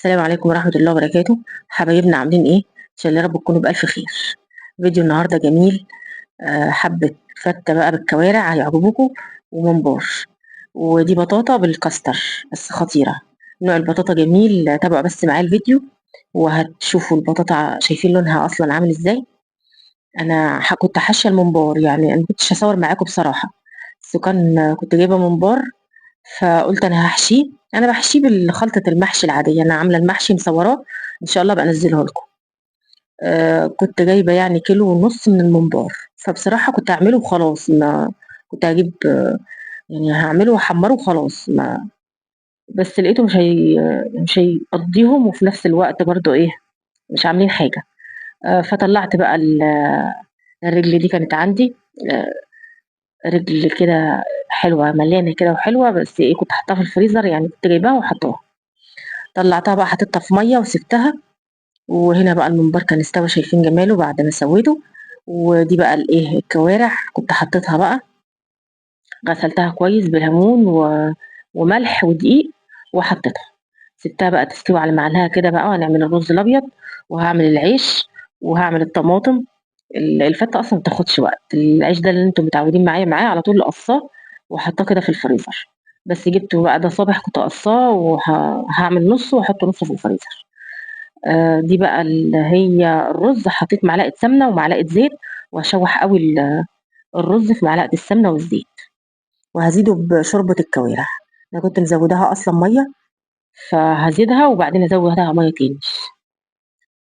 السلام عليكم ورحمة الله وبركاته. حبايبنا عاملين ايه؟ ان شاء الله يا رب تكونوا بألف خير. فيديو النهارده جميل، حبة فتة بقى بالكوارع هيعجبوكوا، وممبار، ودي بطاطا بالكاستر بس خطيرة. نوع البطاطا جميل، تابعوا بس معايا الفيديو وهتشوفوا البطاطا شايفين لونها اصلا عامل ازاي. انا كنت حاشية الممبار، يعني انا ما كنتش هصور معاكم بصراحة، بس كنت جايبة ممبار فقلت انا هحشيه. انا بحشيه بالخلطة المحشي العادية، انا عاملة المحشي مصوراه ان شاء الله بنزله لكم. كنت جايبة كيلو ونص من الممبار، فبصراحة كنت هعمله وخلاص، ما كنت هجيب، يعني هعمله واحمره وخلاص، ما بس لقيته مش هيقضيهم، وفي نفس الوقت برضو مش عاملين حاجة. فطلعت بقى الرجل دي كانت عندي، رجل كده حلوة مليانة كده وحلوة، بس كنت حاطاها في الفريزر، يعني كنت جايباها وحطاها. طلعتها بقى حطيتها في مية وسبتها. وهنا بقى الممبار كان استوى، شايفين جماله بعد ما سويته. ودي بقى الكوارع كنت حطيتها بقى، غسلتها كويس بالليمون وملح ودقيق وحطيتها، سبتها بقى تستوي على ميعادها كده بقى. وهنعمل الرز الابيض، وهعمل العيش، وهعمل الطماطم. الفته اصلا ما بتاخدش وقت، العيش ده اللي انتم متعودين معاه على طول قصاه وحطاه كده في الفريزر. بس جبته بقى ده صبح كنت قصاه، وهعمل نصه واحط نصه في الفريزر. دي بقى اللي هي الرز، حطيت معلقه سمنه ومعلقه زيت، وهشوح قوي الرز في معلقه السمنه والزيت، وهزيده بشوربه الكوارع. انا كنت مزوداها اصلا ميه، فهزيدها وبعدين ازودها ميه تاني.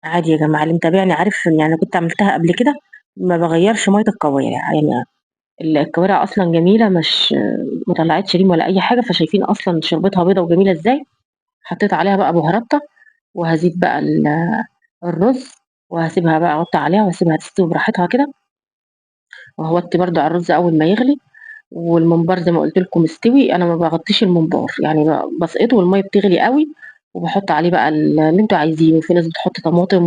عادي يا جماعه، اللي متابعني عارف ان كنت عملتها قبل كده، ما بغيرش ميه الكوارع، الكوارع اصلا جميله، مش ما طلعتش ريم ولا اي حاجه، فشايفين اصلا شوربتها بيضه وجميله ازاي. حطيت عليها بقى بهاراتها، وهزيد بقى الرز، وهسيبها بقى اغطي عليها واسيبها تستوي براحتها كده. وهوطي برده على الرز اول ما يغلي. والممبار زي ما قلت لكم مستوي، انا ما بغطيش الممبار، بسقطه والميه بتغلي قوي، وبحط عليه بقى اللي انتوا عايزينه. في ناس بتحط طماطم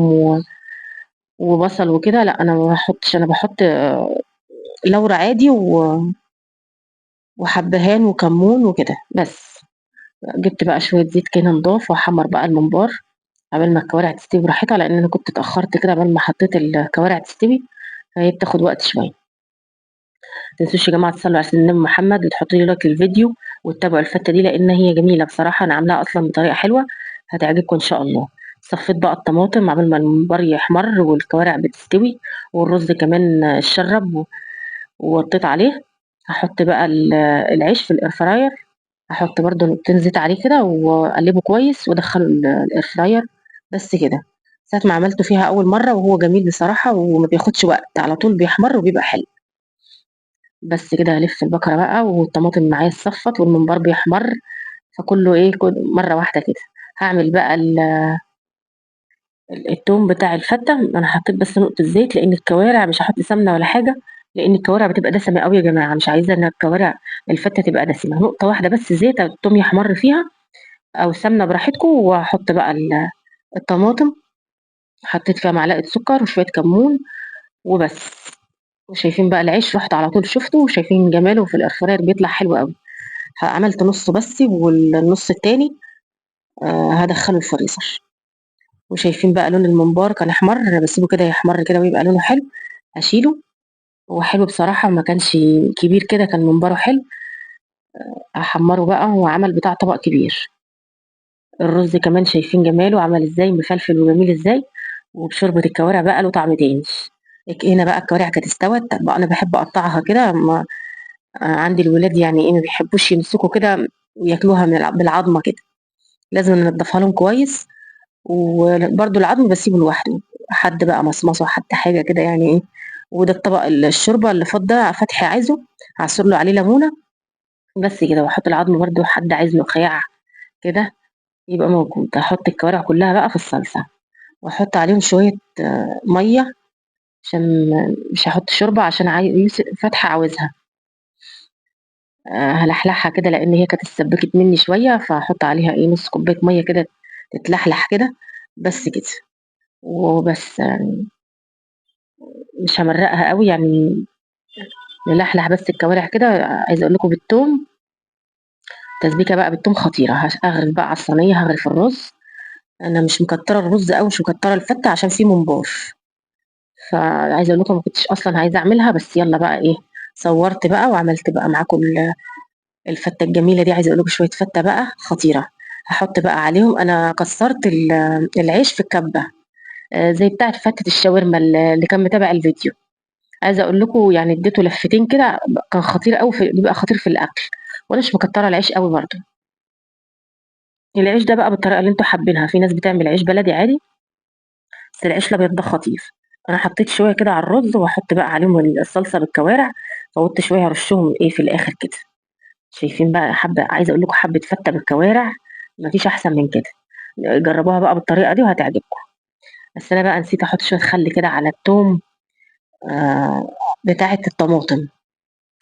وبصل وكده، لا انا ما بحطش، انا بحط لورا عادي وحبهان وكمون وكده بس. جبت بقى شويه زيت كده نضاف، واحمر بقى الممبار قبل ما الكوارع تستوي براحتها، لان انا كنت اتاخرت كده قبل ما حطيت الكوارع تستوي، فهي بتاخد وقت شويه. ما تنسوش يا جماعه تصلوا على سيدنا محمد، وتحطوا لي لايك للفيديو، وتتابعوا الفته دي لان هي جميله بصراحه، انا عاملاها اصلا بطريقه حلوه هتعجبكم ان شاء الله. صفيت بقى الطماطم قبل ما الممبار يحمر والكوارع بتستوي، والرز كمان اتشرب ووطيت عليه. هحط بقى العيش في الايرفراير، هحط برده نقطتين زيت عليه كده واقلبه كويس وادخله الايرفراير بس كده. ساعة ما عملته فيها أول مرة وهو جميل بصراحة، وما بياخدش وقت، على طول بيحمر وبيبقى حلو. بس كده هلف البكرة بقى، والطماطم معايا اتصفت، والممبار بيحمر، فكله كل مرة واحدة كده. هعمل بقى التوم بتاع الفتة. أنا حطيت بس نقطة زيت لأن الكوارع مش هحط سمنة ولا حاجة، لأن الكوارع بتبقى دسمة قوي يا جماعة، مش عايزة إن الكوارع الفتة تبقى دسمة. نقطة واحدة بس زيت التوم يحمر فيها أو سمنة براحتكم. وهحط بقى الطماطم، حطيت فيها معلقة سكر وشوية كمون وبس. وشايفين بقى العيش رحت على طول شفته، وشايفين جماله في الايرفراير بيطلع حلو قوي. عملت نصه بس، والنص التاني، هدخله الفريزر. وشايفين بقى لون الممبار كان احمر، انا بسيبه كده يحمر كده ويبقى لونه حلو، هشيله. هو حلو بصراحة، ما كانش كبير كده، كان ممباره حلو. هحمره بقى، هو عمل بتاع طبق كبير. الرز كمان شايفين جماله عمل ازاي، مفلفل وجميل ازاي. وبشوربة الكوارع بقى له طعم تاني. هنا بقى الكوارع كانت استوت بقى، انا بحب اقطعها كده، عندي الولاد ما بيحبوش يمسكوا كده وياكلوها بالعظمه كده، لازم ننضفها لهم كويس. وبرده العظم بسيبه لوحده، حد بقى مصمصه، حد حاجه كده يعني ايه. وده الطبق الشوربه اللي فض ده فتحي عايزه، هعصر له عليه ليمونه بس كده، واحط العظم برده حد عايز نخاع كده يبقى موجود. هحط الكوارع كلها بقى في الصلصه، واحط عليهم شويه، ميه عشان مش هحط شوربه، عشان فتحي عاوزها. هلحلحها كده لان هي كانت اتسبكت مني شويه، فهحط عليها نص كوبايه ميه كده تتلحلح كده بس كده وبس. مش همرقها قوي، نلحلح بس الكوارع كده. عايزه اقول لكم بالثوم، تسبيكه بقى بالثوم خطيره. هغرف بقى على الصينيه، هغرف الرز. أنا مش مكترة الرز أوي، مش مكترة الفتة عشان في ممبار، فعايزة أقول لكم ما كنتش أصلاً عايزة أعملها، بس يلا بقى إيه، صورت بقى وعملت بقى معاكم الفتة الجميلة دي. عايزة أقول لكم شوية فتة بقى خطيرة. هحط بقى عليهم، أنا كسرت العيش في الكبة، زي بتاعة فتة الشاورما اللي كان متابع الفيديو. عايزة أقول لكم اديته لفتين كده، كان خطير قوي، بيبقى خطير في الأكل. وأنا مش مكترة العيش قوي برضه. العيش ده بقى بالطريقة اللي انتوا حابينها، في ناس بتعمل عيش بلدي عادي، بس العيش الأبيض ده خطير. أنا حطيت شوية كده على الرز، وهحط بقى عليهم الصلصة بالكوارع، فوتت شوية هرشهم إيه في الآخر كده. شايفين بقى حبة، عايزة أقول لكم حبة فتة بالكوارع مفيش أحسن من كده. جربوها بقى بالطريقة دي وهتعجبكم. بس أنا بقى نسيت أحط شوية خل كده على التوم، بتاعة الطماطم.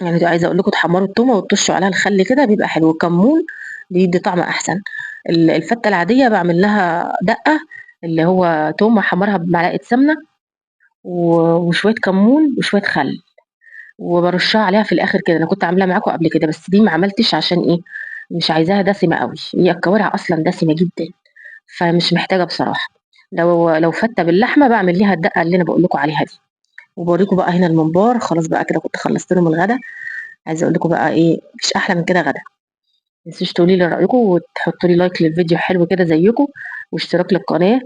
عايزة أقول لكم تحمروا التومة وتطشوا عليها الخل كده بيبقى حلو، الكمون بيدي طعم أحسن. الفتة العادية بعمل لها دقة اللي هو تومة حمرها بمعلقة سمنة وشوية كمون وشوية خل، وبرشها عليها في الآخر كده. أنا كنت عاملاها معاكم قبل كده، بس دي ما عملتش عشان إيه، مش عايزاها دسمة قوي، هي الكوارع أصلاً دسمة جداً فمش محتاجة بصراحة. لو فتة باللحمة بعمل ليها الدقة اللي أنا بقول لكم عليها دي. وبوريكم بقى هنا الممبار. خلاص بقى كده كنت خلصت لهم الغدا. عايزة أقول لكم بقى إيه، مفيش أحلى من كده غدا. ما تنسوش تقولي لي رأيكم وتحطوا لي لايك للفيديو حلو كده زيكم، واشتراك للقناة،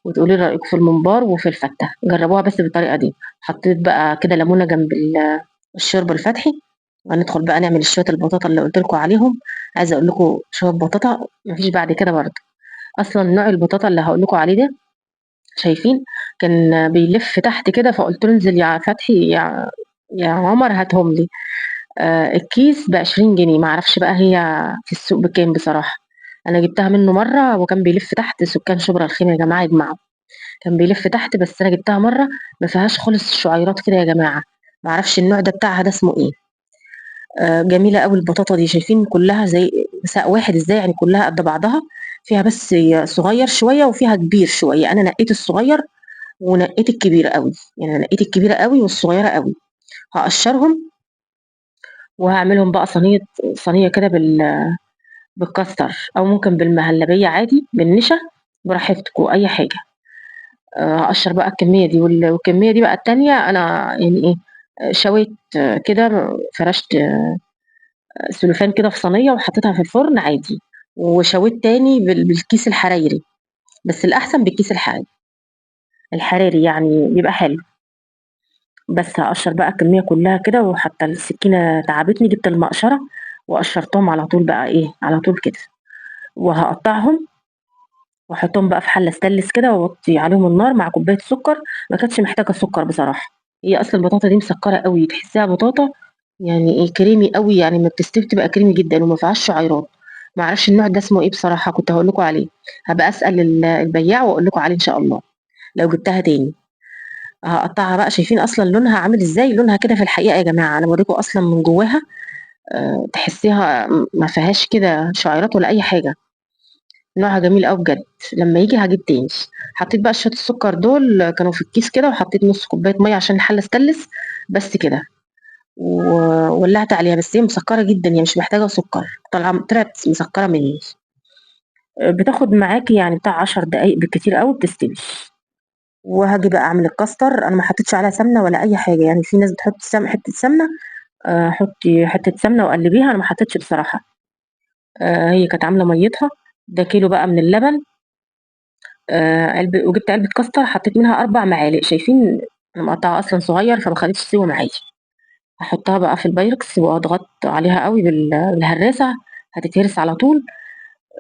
وتقولي لي رأيكم في الممبار وفي الفتة. جربوها بس بالطريقة دي. حطيت بقى كده ليمونة جنب الشوربة الفتحي. وهندخل بقى نعمل شوية البطاطا اللي قلت لكم عليهم. عايزة أقول لكم شوية بطاطا مفيش بعد كده برضه. أصلاً نوع البطاطا اللي هقول لكم عليه ده شايفين كان بيلف تحت كده، فقلت له انزل يا فتحي يا عمر هاتهم لي. الكيس بعشرين جنيه، ما اعرفش بقى هي في السوق بكام بصراحة. أنا جبتها منه مرة وكان بيلف تحت، سكان شبرا الخيمة يا جماعة يجمعوا، كان بيلف تحت، بس أنا جبتها مرة ما فيهاش خالص شعيرات كده يا جماعة، ما اعرفش النوع ده بتاعها ده اسمه إيه. جميلة قوي البطاطا دي، شايفين كلها زي ساق واحد ازاي، كلها قد بعضها، فيها بس صغير شوية وفيها كبير شوية. أنا نقيت الصغير ونقيت الكبير قوي، نقيت الكبيرة قوي والصغيرة قوي. هقشرهم وهعملهم بقى صينية كده بالكاستر، أو ممكن بالمهلبية عادي، بالنشا، براحتكم أي حاجة. هقشر بقى الكمية دي، والكمية دي بقى التانية أنا شويت كده، فرشت، سلوفان كده في صينية وحطيتها في الفرن عادي، وشويت تاني بالكيس الحرايري، بس الأحسن بالكيس الحراري بيبقى حلو. بس هقشر بقى الكمية كلها كده، وحتى السكينة تعبتني، جبت المقشرة وقشرتهم على طول بقى إيه، على طول كده، وهقطعهم واحطهم بقى في حلة ستانلس كده، واوطي عليهم النار مع كوباية سكر. ما كانتش محتاجة سكر بصراحة، هي أصل البطاطا دي مسكرة قوي، تحسيها بطاطا كريمي قوي، ما بتستوي بتبقى كريمي جدا وما فيهاش شعيرات. ما اعرفش النوع ده اسمه ايه بصراحة، كنت هقول لكم عليه، هبقى اسأل البياع واقول لكم عليه ان شاء الله لو جبتها تاني. هقطعها بقى، شايفين اصلا لونها عامل ازاي، لونها كده في الحقيقة يا جماعة، انا بوريكم اصلا من جواها، تحسيها ما فيهاش كده شعيرات ولا اي حاجة، نوعها جميل قوي بجد. لما يجي هجيب تاني. حطيت بقى شوية السكر دول كانوا في الكيس كده، وحطيت نص كوباية مية عشان الحلة استانلس بس كده، وولعت عليها. بس هي مسكرة جدا، هي مش محتاجة سكر، طلعت مسكرة مني. بتاخد معاكي بتاع 10 دقايق بالكتير قوي بتستوي. وهاجي بقى اعمل الكاستر. انا ما حطيتش عليها سمنه ولا اي حاجه، في ناس بتحط حته سمنه، حطي حته سمنه وقلبيها، انا ما حطيتش بصراحه. هي كانت عامله ميتها. ده كيلو بقى من اللبن، وجبت علبه كاستر حطيت منها 4 معالق، شايفين انا مقطعه اصلا صغير فما خدتش سوا معايا. هحطها بقى في البايركس واضغط عليها قوي بالهراسه، هتتهرس على طول.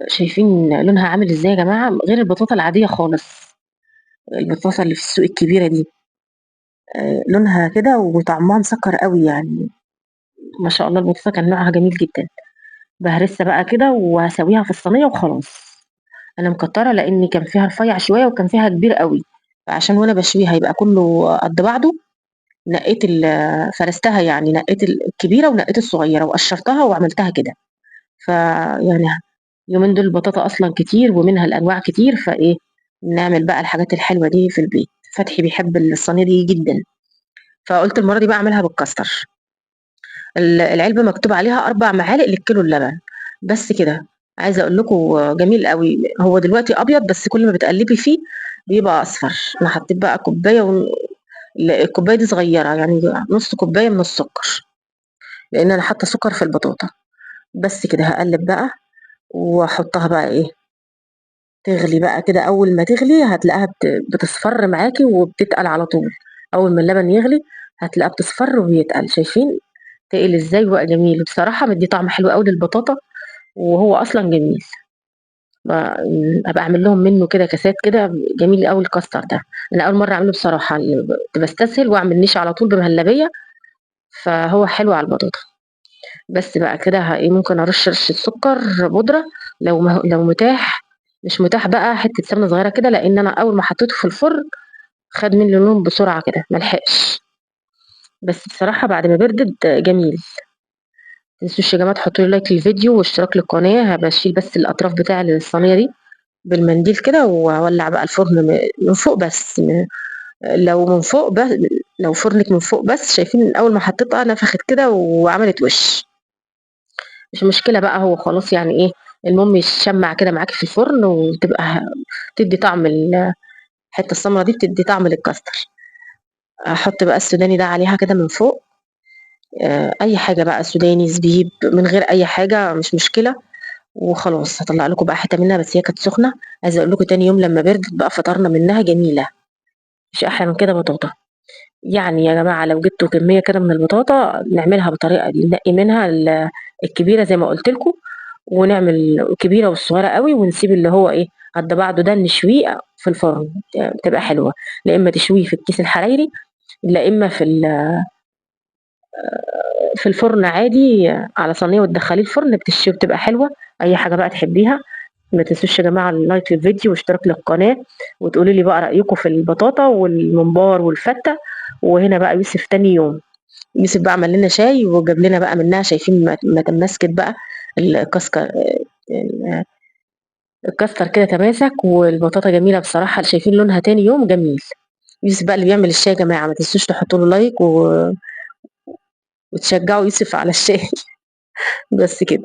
شايفين لونها عامل ازاي يا جماعه، غير البطاطا العاديه خالص، البطاطا اللي في السوق الكبيره دي، لونها كده وطعمها مسكر قوي، ما شاء الله البطاطا كان نوعها جميل جدا. بهرسها بقى كده وهسويها في الصينيه وخلاص. انا مكتره لان كان فيها رفيع شويه وكان فيها كبير قوي، فعشان وانا بشويها يبقى كله قد بعضه، نقيت فرستها، نقيت الكبيره ونقيت الصغيره وقشرتها وعملتها كده. اليومين دول البطاطا اصلا كتير ومنها الانواع كتير، فايه نعمل بقى الحاجات الحلوه دي في البيت. فتحي بيحب الصينيه دي جدا، فقلت المره دي بقى اعملها بالكاستر. العلبه مكتوب عليها 4 معالق للكيلو اللبن بس كده. عايزة أقول لكم جميل أوي، هو دلوقتي أبيض بس كل ما بتقلبي فيه بيبقى أصفر. أنا حطيت بقى كوباية الكوباية دي صغيرة، يعني نص كوباية من السكر، لأن أنا حاطة سكر في البطاطا. بس كده هقلب بقى وأحطها بقى إيه، تغلي بقى كده. أول ما تغلي هتلاقيها بتصفر معاكي وبتتقل على طول. أول ما اللبن يغلي هتلاقيها بتصفر وبيتقل. شايفين تقل إزاي وبقى جميل بصراحة، مدي طعم حلو قوي للبطاطا، وهو أصلاً جميل. أبقى أعمل لهم منه كده كاسات كده، جميل قوي الكاستر ده. أنا أول مرة أعمله بصراحة، كنت بستسهل وأعمل نشا على طول بمهلبية، فهو حلو على البطاطا. بس بقى كده ممكن أرش رشة سكر بودرة لو متاح، مش متاح بقى حتة سمنة صغيرة كده، لأن أنا أول ما حطيته في الفرن خد مني اللون بسرعة كده، ملحقش. بس بصراحة بعد ما بردت جميل. متنسوش يا جماعة تحطوا لي لايك للفيديو واشتراك للقناة. هبشيل بس الأطراف بتاع الصينية دي بالمنديل كده، وأولع بقى الفرن من فوق بس. لو من فوق بس، لو فرنك من فوق بس، شايفين أول ما حطيتها نفخت كده وعملت وش. مش مشكلة بقى، هو خلاص يعني إيه، المهم يشمع كده معاكي في الفرن، وتبقى تدي طعم الحتة السمرة دي، بتدي طعم للكاستر. أحط بقى السوداني ده عليها كده من فوق، أي حاجة بقى، سوداني، زبيب، من غير أي حاجة مش مشكلة. وخلاص هطلع لكم بقى حتة منها، بس هي كانت سخنة. عايزة أقول لكم تاني يوم لما بردت بقى فطرنا منها، جميلة، مش أحلى من كده بطاطا. يا جماعة لو جبتوا كمية كده من البطاطا نعملها بالطريقة دي، ننقي منها الكبيرة زي ما قلت لكم، ونعمل الكبيرة والصغيرة قوي، ونسيب اللي هو إيه قد بعضه ده نشويه في الفرن، بتبقى حلوة. لا إما تشويه في الكيس الحراري، لا إما في الفرن عادي على صينية وتدخليه الفرن، بتشوي بتبقى حلوة. أي حاجة بقى تحبيها. ما تنسوش يا جماعة اللايك للفيديو واشتراك للقناة، وتقولوا لي بقى رأيكم في البطاطا والممبار والفتة. وهنا بقى يوسف تاني يوم، يوسف بقى عمل لنا شاي وجاب لنا بقى منها، شايفين ما تمسكت بقى الكاستر كده تماسك، والبطاطا جميلة بصراحة، شايفين لونها تاني يوم جميل. يوسف بقى اللي بيعمل الشاي يا جماعة، ما تنسوش تحطوا له لايك وتشجعوا يوسف على الشاي. بس كده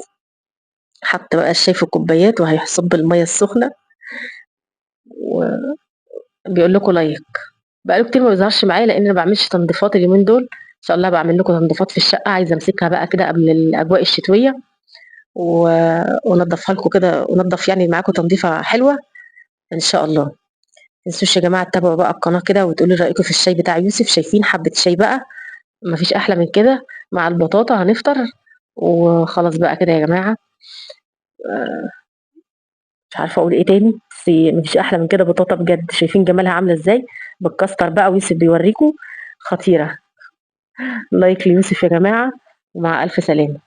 حط بقى الشاي في الكوبايات وهيصب المية السخنة، وبيقول لكم لايك. بقاله كتير ما بيظهرش معايا لأن ما بعملش تنظيفات اليومين دول، إن شاء الله بعمل لكم تنظيفات في الشقة، عايزة أمسكها بقى كده قبل الأجواء الشتوية ونضفها لكم كده، ونضف معاكم تنظيفة حلوة إن شاء الله. ما تنسوش يا جماعة تتابعوا بقى القناة كده وتقولوا رأيكم في الشاي بتاع يوسف. شايفين حبة شاي بقى، مفيش أحلى من كده مع البطاطا، هنفطر وخلاص بقى كده يا جماعة. مش عارفة أقول إيه تاني، بس مفيش أحلى من كده بطاطا بجد. شايفين جمالها عاملة إزاي بالكاستر بقى، ويوسف بيوريكم، خطيرة. لايك ليوسف يا جماعة، ومع ألف سلامة.